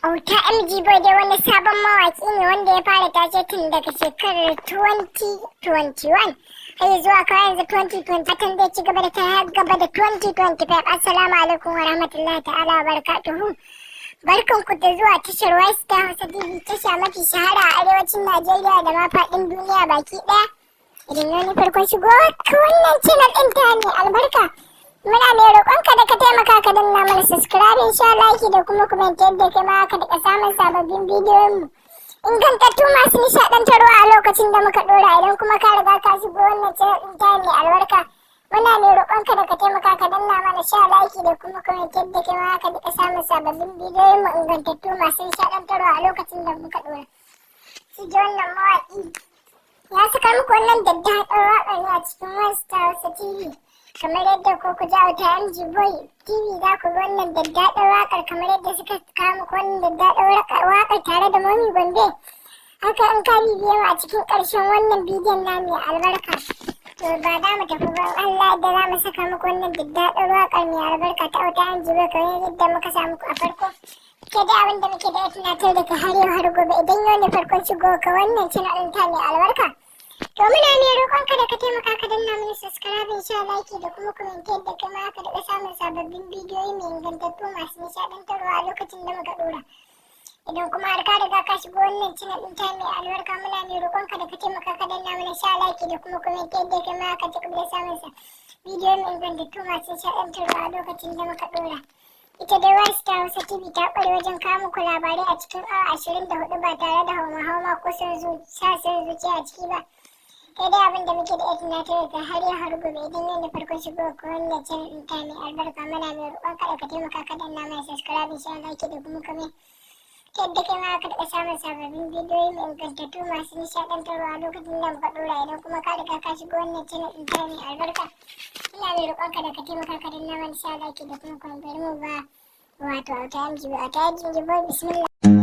Auta MG Boy dai wani sabon mawaki ne wanda ya fara tashe tun daga shekarar 2021 har zuwa kawai yanzu 2020, fatan zai ci gaba da ta har gaba da 2025. Assalamu alaikum wa rahmatullahi ta'ala wa barakatuhu. Barkan ku da zuwa tashar West Hausa TV, tasha mafi shahara a arewacin Najeriya da ma faɗin duniya baki ɗaya. Idan wani farkon shigowa ka wannan channel ɗin ta mai albarka, muna mai roƙonka da ka taimaka ka danna mana subscribe, sha like da kuma comment, yadda kai ma ka daga samun sababbin bidiyon mu ingantattu masu nishaɗantarwa a lokacin da muka ɗora. Idan kuma ka riga ka shigo wannan channel ɗin ta mai albarka, muna mai roƙonka da ka taimaka ka danna mana sha like da kuma comment, yadda kai ma ka daga samun sababbin bidiyon mu ingantattu masu nishaɗantarwa a lokacin da muka ɗora. Shi ji wannan mawaƙi ya saka muku wannan daddaɗar waƙar ne a cikin West Hausa TV. Kamar yadda ko ku ji Auta MG Boy TV, za ku ga wannan daddaɗar waƙar, kamar yadda suka kawo muku wannan daddaɗar waƙar tare da Momi Gombe. Haka in ka bibiye mu a cikin ƙarshen wannan bidiyon na mai albarka, to ba za mu tafi ba, Allah da za mu saka muku wannan daddaɗar waƙar mai albarka ta Auta MG Boy kamar yadda muka sa muku a farko. Ke da abin da muke da ya tunatar da ka har yau har gobe, idan yau ne farkon shigo ka wannan channel ɗin ta mai albarka, to muna ne roƙonka da ka taimaka ka danna mana subscribe, sha like da kuma comment, yadda kai ma ka daɗa samun sababbin bidiyoyi mai ingantattu masu nishaɗantarwa a lokacin da muka ɗora. Idan kuma har ka riga ka shigo wannan channel ɗin ta mai albarka, muna ne roƙonka da ka taimaka ka danna mana sha like da kuma comment, yadda kai ma ka ci gaba da samun sa bidiyoyi mai ingantattu masu nishaɗantarwa a lokacin da muka ɗora. Ita dai West Hausa TV ta ƙware wajen kawo muku labarai a cikin awa 24 ba tare da hauma-hauma ko son zuciya a ciki ba. Kai dai abin da muke da iya tunatar da har yau har gobe, idan yau ne farkon shigo ko wannan channel ɗin ta mai albarka, muna mai roƙon ka da ka taimaka ka danna mana subscribe, sha like da kuma comment, yadda kai ma ka daɗa samun sababbin bidiyoyi mai ingantattu masu nishaɗantarwa a lokacin da muka ɗora. Idan kuma ka riga ka shigo wannan channel ɗin ta mai albarka, ina mai roƙon ka da ka taimaka ka danna mana sha like da kuma comment. Bari mu ba wato Auta MG, Auta MG Boy, bismillah.